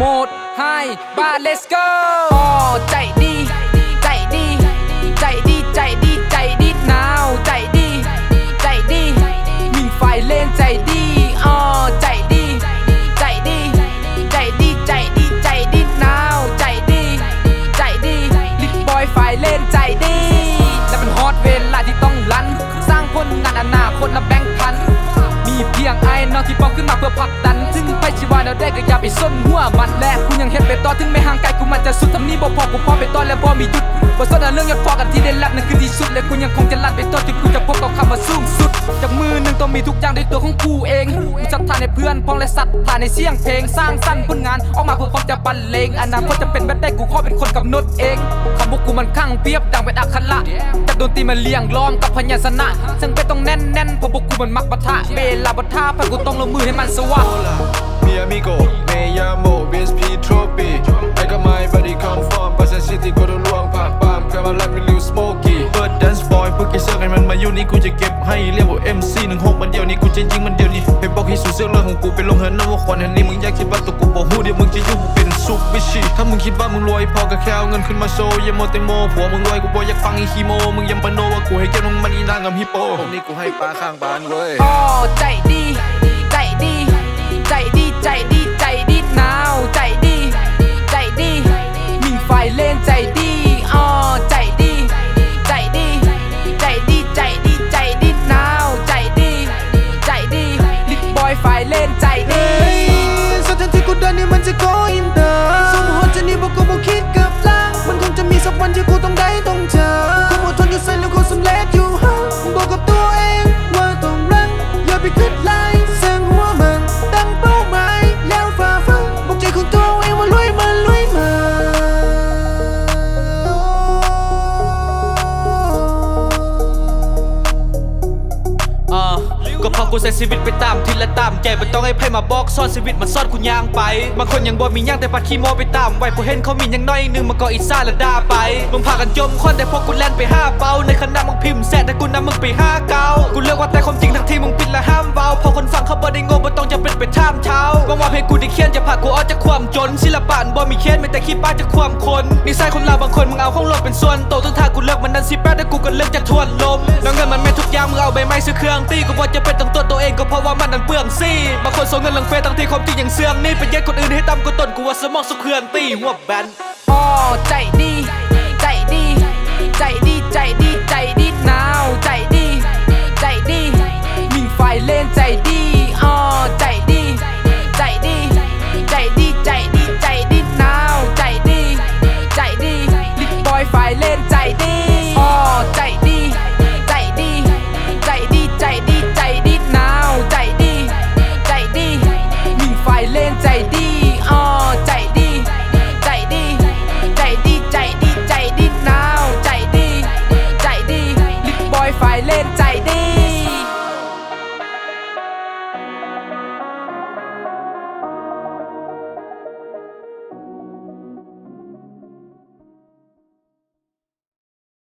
ໂໝດ High ບາ Let's go. ອໍ ໃຈດີ ໃຈດີ ໃຈດີ ໃຈດີ ໃຈດີນາວ ໃຈດີ ໃຈດີ ມິງໄຟເລນໃຈດີ. ອໍ ໃຈດີ ໃຈດີ ໃຈດີ ໃຈດີ ໃຈດີນາວ ໃຈດີ ໃຈດີ ລິດບອຍໄຟເລນໃຈດີ. ແລະມັນຮອດເວລາທີ່ຕ້ອງລັນ ສ້າງຜົນງານອະນາຄົດນຳແບ່ງປັນ ມີພຽງອ້າຍນ້ອງທີ່ປ້ອງຂຶ້ນມາເພື່ອຜັກດັນ ເຖິງໃຜຊິວ່າແນວໃດກໍຢ່າໄປສົນຫົວມັນ ແລະກູຍັງເຮັດໄປຕໍ່ ເຖິງແມ່ນຮ່າງກາຍກູມັນຈະຊຸດ ທຳນີ້ບໍ່ພໍ ກູພ້ອມໄປຕໍ່ ແລະບໍ່ມີຢຸດ ບໍ່ສົນເລື່ອງຍອດ ເພາະກັນທີ່ໄດ້ລັດນັ້ນຄືທີ່ສຸດ ແລະກູຍັງຄົງຈະລັດໄປຕໍ່ ຈົນກູຈະພົບກັບຄຳວ່າສູງສຸດ. ຈັບມື້ໜຶ່ງຕ້ອງມີທຸກຢ່າງດ້ວຍຕົວຂອງກູເອງ ມີສັດທາໃນເພື່ອນພ້ອງ ແລະສັດທາໃນສຽງເພງ ສ້າງສັນຜົນງານອອກມາເພື່ອພ້ອມຈະບັນເລງ ອະນາຄົດຈະເປັນແບບໃດ ກູຂໍເປັນຄົນກຳນົດເອງ. ຄຳວ່າກູມັນຂັງປຽບດັ່ງເປັນອັກຂະລະ ຈັບດົນຕີມາລຽງລ້ອມກັບພະຍັນຊະນະ ເຊິ່ງເປັນຕ້ອງແໜ້ນໆ ເພາະພວກກູມັນມັກປະທະ ເວລາບໍ່ຖ້າໃຜ ກູຕ້ອງລົງມືໃຫ້ມັນສະຫວະ. Mi amigo, me llamo B S P Trophy. I got my body come from Passion City, ໂກດວງ ພາກບ້ານ ເພື່ອມາລັດ ມີລິວ Smoky. ເປີດ Dance Boy ພວກຂີ້ເສືອກໃຫ້ມັນມາຢູ່ນີ້ ກູຈະເກັບໃຫ້ ລຽກວ່າ ເອັມຊີ ໜຶ່ງຫົກ ມັນດຽວນີ້ ກູຈະຍິງມັນດຽວນີ້ ໃຫ້ບອກໃຫ້ສູເສືອກເລື່ອງຂອງກູ ໄປລົງເຮືອນນຳວ່າຄວັນ ອັນນີ້ມຶງຢ່າຄິດວ່າໂຕ ກູບໍ່ຮູ້ ດຽວມຶງຈະຢູ່ເປັນຊຸບບິຊີ ຖ້າມຶງຄິດວ່າມຶງລວຍ ພໍກໍແຄ່ເອົາເງິນຂຶ້ນມາໂຊ ຢ່າມົວແຕ່ໂມ້ ຜົວມຶງລວຍ ກູບໍ່ຢາກຟັງອີຂີ້ໂມ້ ມຶງຢ່າມະໂນວ່າກູໃຫ້ກຽດມຶງ ມັນອີນາງງາມຮິໂປ ນີ້ກູໃຫ້ປາຂ້າງບ້ານເວີຍ. ອໍ ໃຈດີ ໃຈດີ ໃຈດີ ໃຈດີ ໃຈດີນາວ ໃຈດີ ໃຈດີ ມິງໄຟເລນໃຈດີ. ອໍ ໃຈດີ ໃຈດີ ໃຈດີ ໃຈດີ ໃຈດີນາວ ໃຈດີ ໃຈດີ ລິດບອຍໄຟເລນໃຈດີ. ເອີ ສະຖານທີ່ກູເດີນນີ້ມັນຈະໂກອິນເຕີ ສົມມຸດວ່າຈະໜີບໍ່ ກູບໍ່ຄິດກັບຫຼັງ ມັນຄົງຈະມີສັກວັນທີ່ກູຕ້ອງໄດ້ຕ້ອງເຈີ ຄວາມອົດທົນຢູ່ໃສ ແລ້ວກູສຳເລັດຢູ່ຫັ້ນ ບອກກັບຕົວເອງວ່າຕ້ອງລັງ ຢ່າໄປຄິດຫຼາຍ ສ້າງຫົວໝັ້ນ ຕັ້ງເປົ້າໝາຍ ແລ້ວຝ່າຟັນ ບອກໃຈຂອງຕົວເອງວ່າລວຍມາ ລວຍມາ. ອາ ກໍເພາະກູໃຊ້ຊີວິດໄປຕາມທິດ ແລະຕາມໃຈ ບໍ່ຕ້ອງໃຫ້ໃຜມາບອກສອນ ຊີວິດມັນສອນກູຍ່າງໄປ ບາງຄົນຍັງບໍ່ມີຫຍັງ ແຕ່ປາດຂີ້ໂມ້ໄປຕາມໄວ້ ພໍເຫັນເຂົາມີຫຍັງໜ້ອຍໜຶ່ງ ມັນກໍອິດສາ ແລະດ່າໄປ. ມຶງພາກັນຈົ່ມຄວັນ ແຕ່ພວກກູແລ່ນໄປຫາເປົ້າ ໃນຂະນະມຶງພິມແຊະ ແຕ່ກູນຳມຶງໄປຫາເກົ້າ ກູເລືອກວ່າແຕ່ຄວາມຈິງ ທັງທີ່ມຶງປິດ ແລະຫ້າມເວົ້າ ເພາະຄົນຟັງເຂົາບໍ່ໄດ້ໂງ່ ບໍ່ຕ້ອງຈຳເປັນໄປຖາມເຂົາ ຫວັງວ່າເພງກູທີ່ຂຽນຈະພາກູອອກຈາກຄວາມຈົນ ສິລະປະອັນບໍ່ມີເຂດ ມີແຕ່ຂີ້ປາກຈາກຄວາມຄົນ ນິໄສຄົນລາວບາງຄົນ ມຶງເອົາຂອງຫຼວງເປັນສ່ວນໂຕ ເຖິງຖ້າກູເລືອກມັນນັ້ນຊິແປດ ແຕ່ກູກໍເລືອກຈາກທວນລົມ ແລ້ວເງິນມັນແມ່ນທຸກຢ່າງ ມຶງເອົາໃບໄມ້ຊື້ເຄື່ອງຕີ ກູບໍ່ຈຳເປັນຕ້ອງຕົວະໂຕເອງ ກໍເພາະວ່າມັນນັ້ນເປືອງສີ ບາງຄົນໂຊເງິນເລື່ອງເຟດ ທັງທີ່ຄວາມຈິງຍັງເຊື່ອງໜີ ໄປຢຽດຄົນອື່ນໃຫ້ຕ່ຳກວ່າຕົນ ກູວ່າສະໝອງສະເຂືອນຕີ ຫົວແບນ. ອໍ ໃຈດີ ໃຈດີ ໃຈດີ ໃຈດີ ໃຈດີນາວ ໃຈດີ ໃຈດີ ມິງໄຟເລນໃຈດີ. ອໍ ໃຈດີ ໃຈດີ ໃຈດີ ໃຈດີ ໃຈດີນາວ ໃຈດີ ໃຈດີ ລິດບອຍໄຟເລນໃຈດີ. ອໍ ໃຈດີ ໃຈດີ ໃຈດີ ໃຈດີ ໃຈດີນາວ ໃຈດີ ໃຈດີ ມິງໄຟເລນໃຈດີ. ອໍ ໃຈດີ ໃຈດີ ໃຈດີ ໃຈດີ ໃຈດີນາວ ໃຈດີ ໃຈດີ ລິດບອຍໄຟເລນໃຈ